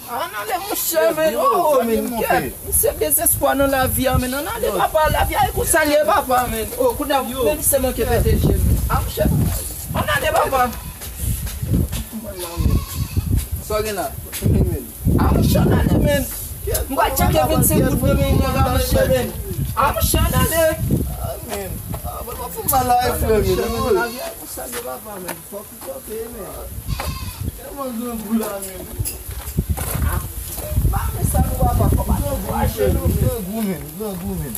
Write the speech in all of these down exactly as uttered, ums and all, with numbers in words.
Ann ale, monchè, men. Oh, men, kèt. Misye dezespwa nan lavi a, men. Ann ale, papa, lavi a e konsa l ye, papa, men. Oh, kounye a, men misye manke pete je, men. Ah, monchè. Ann ale, papa. Sa w gen la? Ah, monchè, ann ale, men. M pral tcheke vennsenk goud nan men nèg la, monchè, men. Ah, monchè, ann ale. Ah, men. Ah, mwen pa fè mal la, frè, men. Lavi a e konsa l ye, papa, men. Fòk ou kanpe, men. Tèlman grangou la, men. Ah, pa men sa nou papa, fò pa nou fache nou, men. Grangou, men, grangou, men.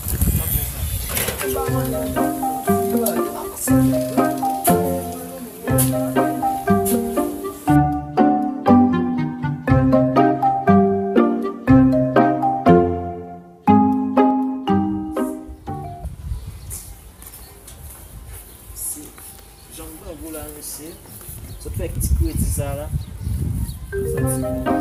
Si jan m grangou la, mesye. Sot fè ti kredi sa la. Santi bon.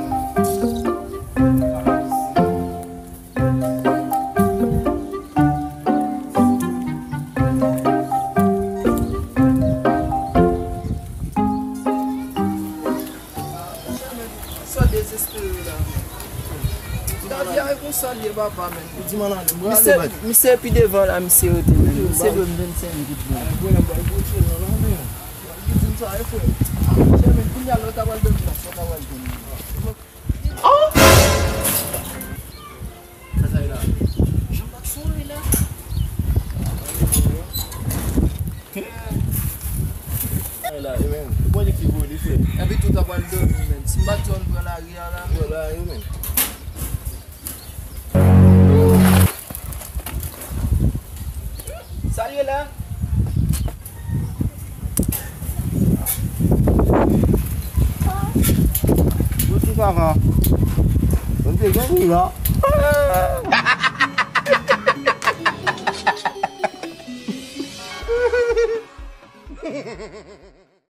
Sa dezespere la, men. Lavi a e konsa l ye, papa, men. Ou di m ann ale, m prale, misye, bèt. Misye pi devan la, misye rete, men. Misye dwe m vennsenk goud, men. Ay, grenn bay gwo tchè nan la, men. Ou di m sa, e frè. Ah, monchè, men, kounye a lè w ta pral dòmi la, sa w ta pral dòmi. Oh! Sa sa ye la? Jan bak son wi la. Ay la, e men, ou konnen ki vole, frè. Epi tout ap al dòmi, men. Si m pa t di w ann pran lari a la, men. Pran lari, men. Sa l ye la? Yo ti kaka. Mwen te gen li la.